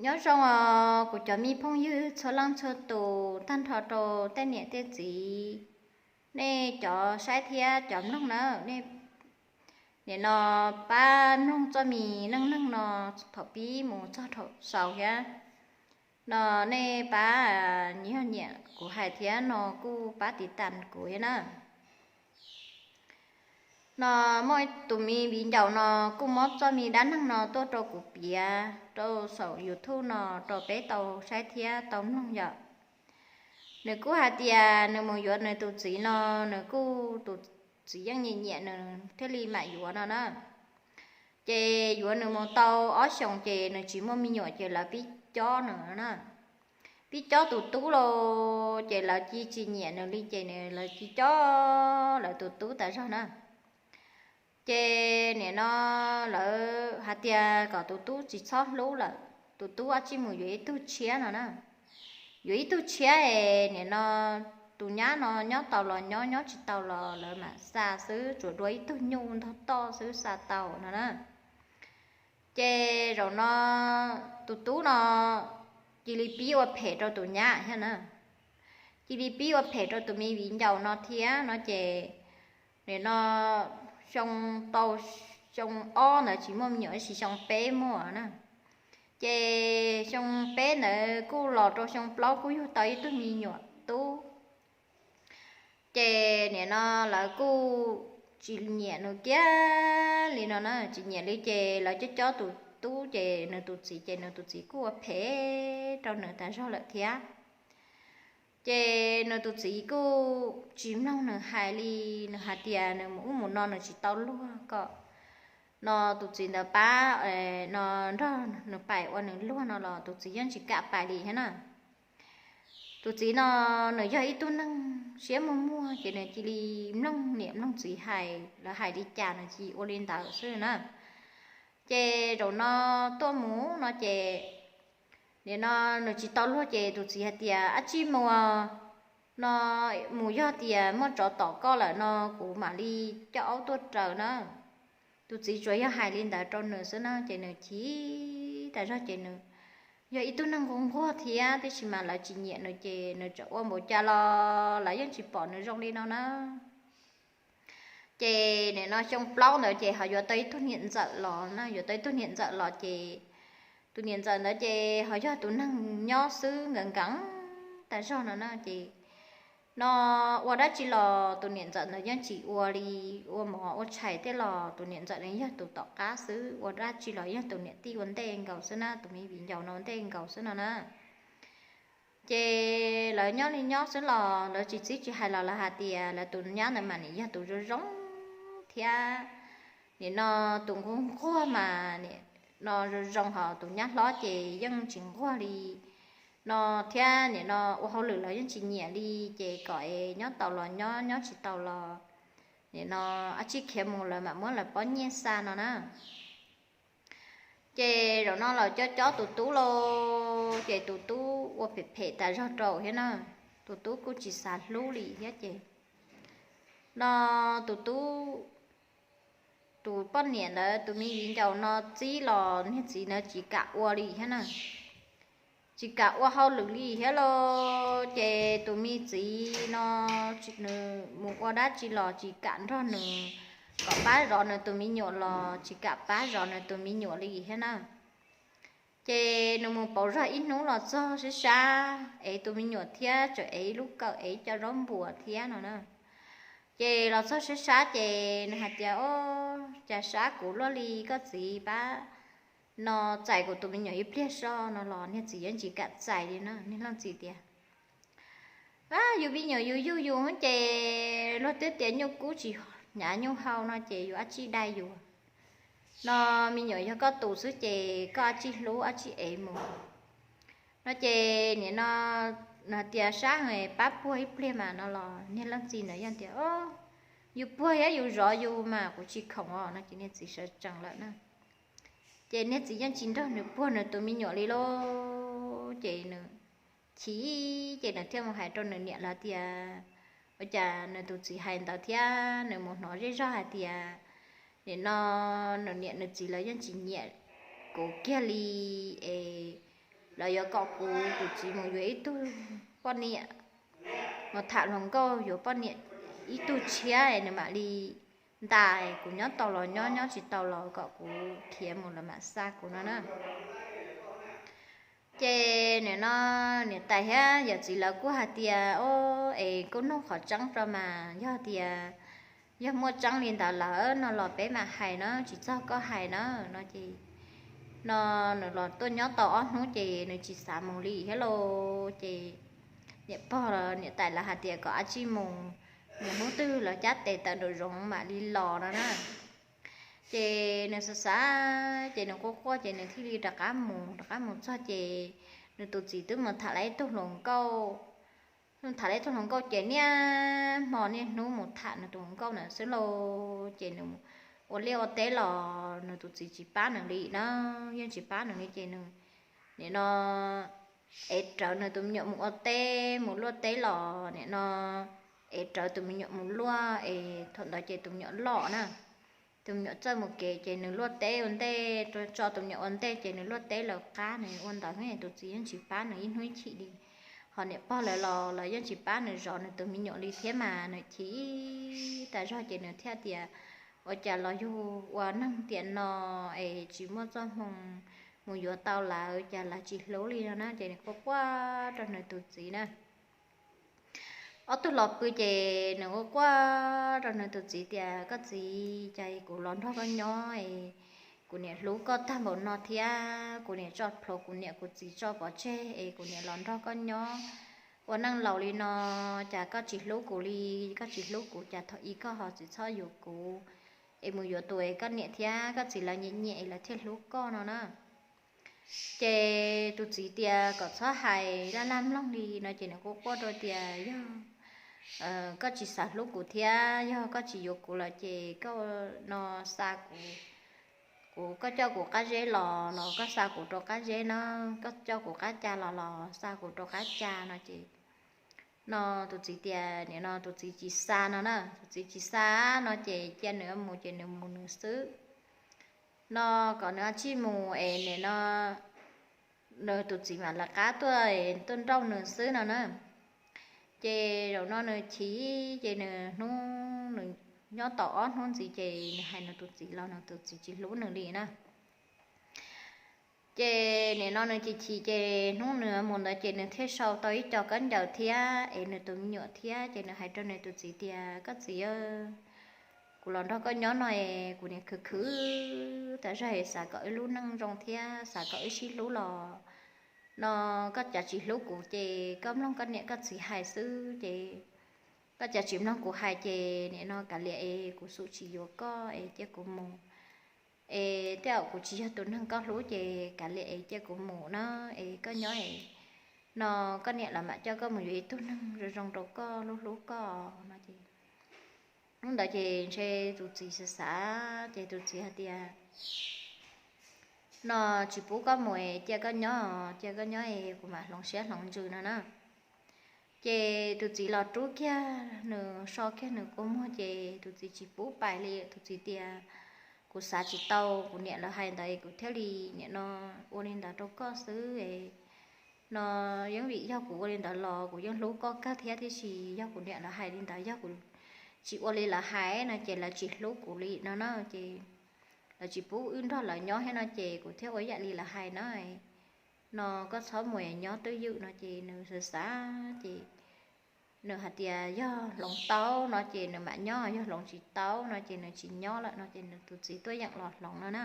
Nyob zoo os kuv cov me phooj ywg txhua leej txhua tus, tag nrho rau tej niam tej txiv, nej cov saib thiab cov mloog na, nej nim no pab mloog txoj me neej neeg no thaum pib mus txog thaum xaus thiab no, nej pab, yog nyiam kuv hais thiab no kuj pab tiv tas kuv thiab na. No muaj tus me viv ncaus no kuj muab txoj me dab neeg no tuaj rau kuv piav rau saum YouTube no rau peb tau saib thiab tau mloog yom. Nws kuj hais tias nws mus yuav nws tus txiv no, nws kuj, tus txiv yeej nyiam nyiam nws thiaj li mam yuav no na. Ces yuav nws mus tau ob xyoos ces nws tsis muaj me nyuam ces lawv pib cob nws na. Pib cob tus tub los ces lawv cia tsis nyiam nws li ces lawv cia cob lawv tus tub tas zog na. Ces nim no lawv hais tias kom tus tub tsis txhob hlub lawm, tus tub ua tsij mus yuav ib tug tshiab no na. Yuav ib tug tshiab es nim no tus nyab no nyob tau los nyob, nyob tsis tau los lawv mam xa xwb, tsuas dua ib tug nyuj ntog toj xwb xa tau no na. Ces zaum no tus tub no cia li pib ua phem rau tus nyab thiab na. Cia li pib ua phem rau tus me viv ncaus no thiab no ces nim no xyoo tau, xyoo ob ntawd tsis muaj me nyuam, tab sis xyoo peb muaj na. Ces xyoo peb ntawd kuj los rau xyoo plaub kuj yug tau ib tug me nyuam tub. Ces nim no lawv kuj tsis nyiam nws kiag li no na, tsis nyiam li ces lawv cob cob tus tub ces nws tus txiv, ces nws tus txiv kuj ua phem rau nws tas zog lawm thiab. Ces nws tus txiv kuj tsis mloog nws hais li, nws hais tias nws mus ub mus no nws tsis tau luag kom no tus txiv ntawd pab no nrog nws pais ua nws luag no los tus txiv yeej tsis kam pais li thiab na. Tus txiv no nws yog ib tug neeg siab muag muag ces nws cia li mloog niam mloog txiv hais, lawv hais li cas nws cia li ua li ntawd xwb na. Ces zaum no tuaj mus no ces nim no nws tsis tau luag ces tus txiv hais tias ab tsij mus no, mus yog tias muaj tsov tom koj lawm no kuv mam li coj aub tuaj raws na. Tus txiv tsuas yog hais li ntawd rau nws xwb na ces nws chim tas zog ces nws yog ib tug neeg nquag nquag thiab, tab sis mas lawv tsis nyiam nws ces nws tseem ua npaum cas los lawv yeej tsis pom nws zoo li no na. Ces nim no xyoo plaub ntawd ces ho yuav tau ib tug niam ntxawm los na, yuav tau ib tug niam ntxawm los ces tus niam ntxawm ntawd ces ho yog tus neeg nyob xwb nkees nkees tas zog no na ces no ua dab tsi los tus niam ntxawm ntawd yeej tsis ua li, ua mov ua tshais tej los tus niam ntxawm ntawd yog tus tom qab xwb, ua dab tsi los yog tus niam tij ua ntej nkaus xwb na, tus me viv ncaus no ua ntej nkaus xwb no na. Ces lawv nyob li nyob xwb los lawv tsis txib tsis hais los lawv hais tias lawv tus nyab ntawd mas nim yog tus zoo zoo thiab, nim no tus nquag nquag mas nim no zoo zoo, ho tus nyab hlob ces yeej tsis nquag li no thiab, nim no ua hauj lwm los yeej tsis nyiam li, ces kom es nyob tau los nyob, nyob tsis tau los nim no ab tsij khiav mus lawv mam muab lawv pob nyiaj xa no na. Ces zaum no los cob cob tus tub lauj, ces tus tub ua phem phem tas zog rau thiab na, tus tub kuj tsis xav hlub li thiab ces no tus tub, tus poj niam ntawd tus me viv ncaus no txib los niag txiv ntawd tsis kam ua li thiab na, tsis kam ua hauj lwm li thiab lauj. Ces tus me txiv no nws mus ua dab tsi los tsis kam nrog nws, kom pab zov nws tus me nyuam los tsis kam pab zov nws tus me nyuam li thiab na. Ces nws mus pauv zog ib hnub los txog sab sab es tus me nyuam thiab tseem es ib lub kawm es ib co zaub npuas thiab no na. Ces los txog sab sab ces nws hais tias, o, cas sab kuv luaj li, koj txiv pab no txais kuv tus me nyuam ib pliag so no los niag txiv yeej tsis kam txais li na. Niag leej txiv tias, yus me nyuam yus yug yus ces luag twb tias nyuj kub tsis hnyav nyuj hau no ces yus ab tsij dai yus no, me nyuam yog koj tus xwb ces koj ab tsij hlub ab tsij ev mus no. Ces nim no nws tias sab pab puag ib pliag mas no los niag leej txiv ntawd yeej tias, yus puag thiab yus zov yus mas kuv tsis khoom os no ces niag txiv sawv tsees lawm na. Ces niag txiv yeej tsis nrog nws puag nws tus me nyuam li lauj. Ces nws chim, ces nws thiaj mus hais rau nws niam lawv tias, ua cas nws tus txiv hais ntawd thiab, nws mus hnov zej zog hais tias nim no nws niam nws txiv lawv yeej tsis nyiam kuv kiag li es lawv yuav kom kuv tus txiv mus yuav ib tug poj niam, mus tham hluas nkauj yuav poj niam ib tug tshiab nws mam li ntas, kuv nyob tau los nyob, nyob tsis tau los kom kuv khiav mus lawv mam xa kuv no na. Ces nim no niam tais thiab yawm txiv lawv kuj hais tias, o, es kuj nug qhov tseeb rau mas, yog tias yog muaj tseeb li ntawd lawm no los peb mam hais na, tsis txog koj hais na no ces, no nws los tuaj nyob tau ob hnub ces nws tsis xav mus li thiab lauj. Ces niam pog niam tais lawv hais tias kom ab tsij mus, mus hnub twg los cab tes tawm nraum zoov mam li los no na. Ces nws xav xav ces nws quaj quaj ces nws thiaj li rov qab mus, rov qab mus txog ces nws tus txiv twb mus tham lawv ib tug hluas nkauj. Tham lawv ib tug hluas nkauj ces niaj hmo niaj hnub mus tham nws tus hluas nkauj ntawd xwb lauj. Ces nws ua liaj ua teb los nws tus txiv tsis pab nws li na, yeej tsis pab nws li ces nws nim no ev rawv nws tus me nyuam mus ua teb mus luaj teb los nim no ev rawv tus me nyuam mus luaj es thaum ntawd ces tus me nyuam loj na. Tus me nyuam txawj mus kev ces nws luaj teb ua ntej, tso tus me nyuam ua ntej ces nws luaj teb lawv qab nws ua ntawd, tus txiv yeej tsis pab nws ib hnub ib chim li. Ho niam pog lawv los lawv yeej tsis pab nws zov nws tus me nyuam li thiab mas nws chim tas zog ces nws thiaj tias, ua cas los yug ua neeg tiam no es tsis muaj txoj hmoo mus yuav tau lawv, cas lawv tsis hlub li no na. Ces nws quaj quaj rau nws tus txiv na. Ob tug los pw ces nws quaj quaj rau nws tus txiv tias, koj txiv, cas kuv los nrog koj nyob es kuv niam hlub koj tag npaum no thiab, kuv niam tso plhuav kuv niam kuv txiv tso pov tseg es kuv niam los nrog koj nyob ua neej laus li no, cas koj tsis hlub kuv li, koj tsis hlub kuv cas thaum ub koj ho tsis txhob yuav kuv es mus yuav tus es koj niam thiab koj txiv lawv nyiam nyiam es lawv thiaj hlub koj no na. Ces tus txiv tias kom txhob hais laj laj mloog li no ces nws quaj quaj rau tias, yog koj tsis xav hlub kuv thiab yog koj tsis yuav kuv lawm ces koj no xa kuv, kuv, koj coj kuv qab zeb los los koj xa kuv rau qab zeb na, koj coj kuv qab ca los los xa kuv rau qab ca no ces, no tus txiv tias, nim no tus txiv tsis xa no na, tus txiv tsis xa no ces cia nws mus ces nws mus nws xwb. No kom nws tsij mus es nim no nws tus txiv mam lawv qab tuaj, tuaj nrauj nws xwb no na. Ces zaum no nws chim ces nws hnub nws nyob tau ob hnub ntxiv ces nws hais nws tus txiv los nws tus txiv tsis hlub nws li na. Ces nim no nws chim chim ces hnub nws mus ntawd ces nws thiaj sau tau ib co khaub ncaws thiab es nws tus me nyuam thiab ces nws hais rau nws tus txiv tias, koj txiv, kuv los nrog koj nyob no es kuv niam khwv khwv tas zog es xav kom wb lub neej zoo thiab xav kom wb sib hlub los no, koj cas tsis hlub kuv ces koj mloog koj niam koj txiv hais xwb ces koj cas tsis mloog kuv hais ces nim no kav liam es kuv xum tsis yuav koj es cia kuv mus. Es tej zaum kuv tsis yog tus neeg koj hlub ces kav liam es cia kuv mus na, es koj nyob es no koj niam los mam coj koj mus yuav ib tug neeg zoo zoo rau koj, hlub hlub koj no ces, hnub ntawd ces ntshe tus txiv xav xav ces tus txiv hais tias, no tsis pub koj mus es cia koj nyob, cia koj nyob es kuv mam hloov siab hloov ntsws no na. Ces tus txiv los rub kiag nws, so kiag nws kua muag ces tus txiv tsis pub pais li, tus txiv tias, kuv xav tsis tau kuv niam lawv hais ntawd es kuv thiaj li nim no ua li ntawd rau koj xwb es no, yeej vim yog kuv ua li ntawd los kuv yeej hlub koj kawg thiab, tiam sis yog kuv niam lawv hais li ntawd, yog kuv tsis ua li lawv hais no ces lawv tsis hlub kuv li no na, ces lawv tsis pub wb nrog lawv nyob thiab no ces kuv thiaj ua yam li lawv hais na. No koj txhob mus nyob twj ywm no ces nws xav xav ces nws hais tias yog hloov tau no ces nws mam nyob, yog hloov tsis tau no ces nws tsis nyob lawm no ces nws tus txiv tuaj yeem los hloov no na.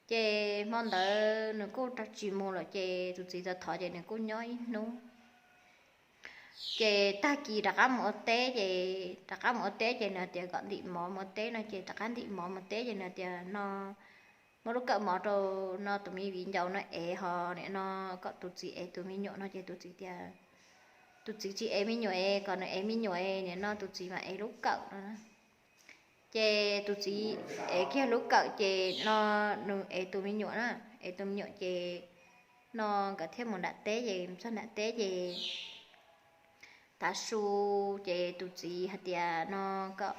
Ces hmo ntawd nws kuj tsis mus lawm ces tus txiv txawm thov ces nws kuj nyob ib hnub. Ces tag kis rov qab mus ua teb ces, rov qab mus ua teb ces nws tias kom ntim mov mus ua teb no ces rov qab ntim mov mus teb ces nws tias no muab lub kawm mov rau no tus me viv ncaus no ev ho nim no kom tus txiv ev tus me nyuam no ces tus txiv tias tus txiv tsis ev me nyuam es kom nws ev me nyuam es nim no tus txiv mam ev lub kawm no. Ces tus txiv ev kiag lub kawm ces no nws ev tus me nyuam na, ev tus me nyuam ces no nkawd thiaj mus nram teb ces txog nram teb ces tav su ces tus txiv hais tias no kom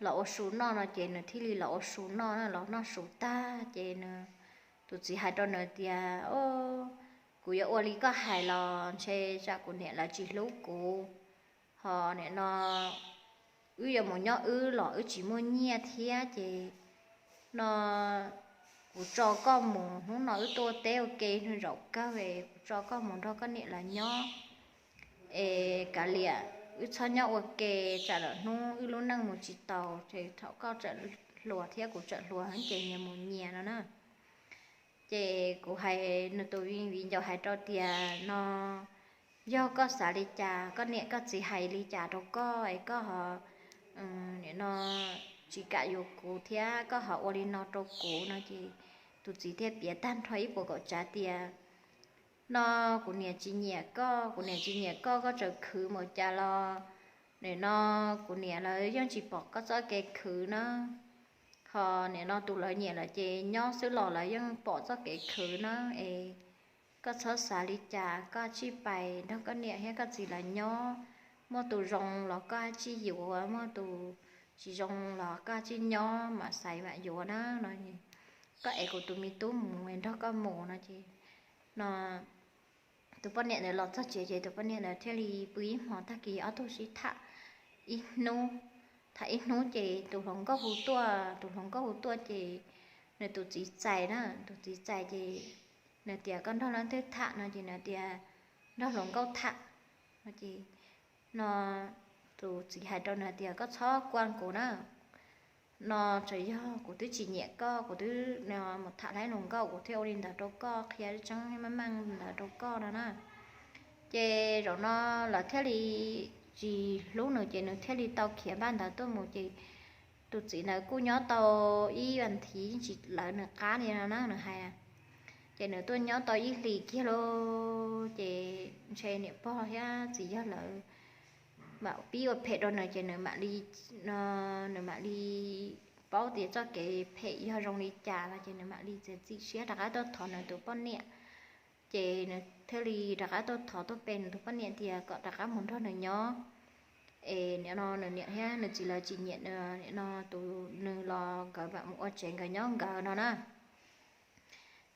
los ua su noj no ces nws thiaj li los ua su noj na, los noj su tag ces nws tus txiv hais rau nws tias, O, kuv yuav ua li koj hais los ntshe tsam kuv niam lawv tsis hlub kuv, ho nim no wb yuav mus nyob wb los wb tsis muaj nyiaj thiab ces no kuv tso koj mus, hnub no wb tuaj teb ua ke zaum kawg, kuv tso koj mus nrog koj niam lawv nyob es kav liam wb txhob nyob ua ke, tsam lawm hnub wb lub neej mus tsis taus ces thaum koj tseem hluas thiab kuv tseem hluas ces nyias mus nyias no na. Ces kuv hais, nws tus viv ncaus hais rau tias no, yog koj xav li cas, koj niam koj txiv hais li cas rau koj es koj ho nim no tsis kam yuav kuv thiab koj ho ua li no rau kuv no ces tus txiv thiaj piav tag nrho ib puas kaum tsav tias, No kuv niam tsis nyiam koj, kuv niam tsis nyiam koj, koj tseem khwv mus cas los nim no kuv niam lawv yeej tsis pom koj txoj kev khwv na. Ho nim no tus lawv nyiam lawm ces nyob xwb los lawv yeej pom txoj kev khwv na. Es koj txhob xav li cas, koj tsij pais nrog koj niam thiab koj txiv lawv nyob, muaj tus zoo los koj tsij yuav, muaj tus tsis zoo los koj tsij nyob mam xaiv mam yuav na no. Koj ev kuv tus me tub mus nrog koj mus no ces no tus poj niam ntawd los txog tsev ces tus poj niam ntawd thiaj li pw ib hmo, tag kis ob tug sib tham ib hnub. Tham ib hnub ces tus hluas nkauj hu tuaj, tus hluas nkauj hu tuaj ces nws tus txiv txais na, tus txiv txais ces nws tias, Koj nrog leej twg tham no ces nws tias, Nrog hluas nkauj tham no ces no tus txiv hais rau nws tias, Koj txhob kuaj kuv na, no tsuas yog kuv twb tsis nyiam koj, kuv twb mus tham laib hluas nkauj kuv thiaj ua li ntawd rau koj, qhia tseeb maj maj ntawd rau koj no na. Ces zaum no lawv thiaj li tsis hlub nws ces nws thiaj li tau khiav npaj ntawd tuaj mus ces tus txiv ntawd kuj nyob tau ib vas thiv tsis lawv nws qab li no na, nws hais. Ces nws tuaj nyob tau ib hlis kiag lauj ces ntshe niam pog thiab txiv yawg lawv mam pib ua phem rau nws ces nws mam li, nws mam li paub tias txoj kev phem yog zoo li cas no ces nws mam li txiav txim siab rov qab tuaj thov nws tus poj niam. Ces nws thiaj li rov qab tuaj thov tuaj pe nws tus poj niam tias kom rov qab mus nrog nws nyob es nim no nws niam thiab nws txiv lawv tsis nyiam, nim no tus nws los nkawd mam mus ua tsev nkawd nyob nkawd no na.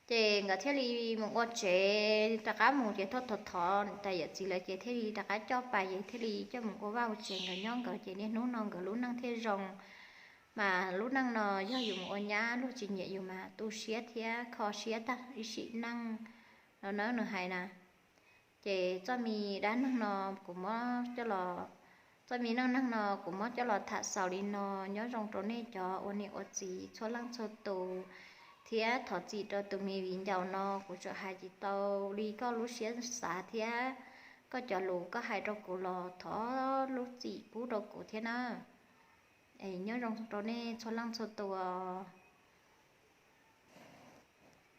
Ces nkawd thiaj li mus ua tsev rov qab mus ces thov thov thov niam tais yawm txiv lawv ces thiaj li rov qab coj pais ces thiaj li coj mus ua vaj ua tsev nkawd nyob nkawd ces niaj hnub no nkawd lub neej thiaj zoo. Mas lub neej no yog yus mus ua nyab luag tsis nyiam yus mas tu siab thiab kho siab tag ib sim neej no na, nws hais na. Ces txoj me dab neeg no kuv muab coj los, txoj me neej neeg no kuv muab coj los tham xaus li no. Nyob zoo rau nej cov ua niam ua txiv txhua leej txhua tus, thiab thov txim rau tus me viv ncaus no kuv tseem hais tsis tau li koj lub siab xav thiab koj cov lus koj hais rau kuv los thov lub txim pub rau kuv thiab na. Es nyob zoo rau nej txhua leej txhua tus.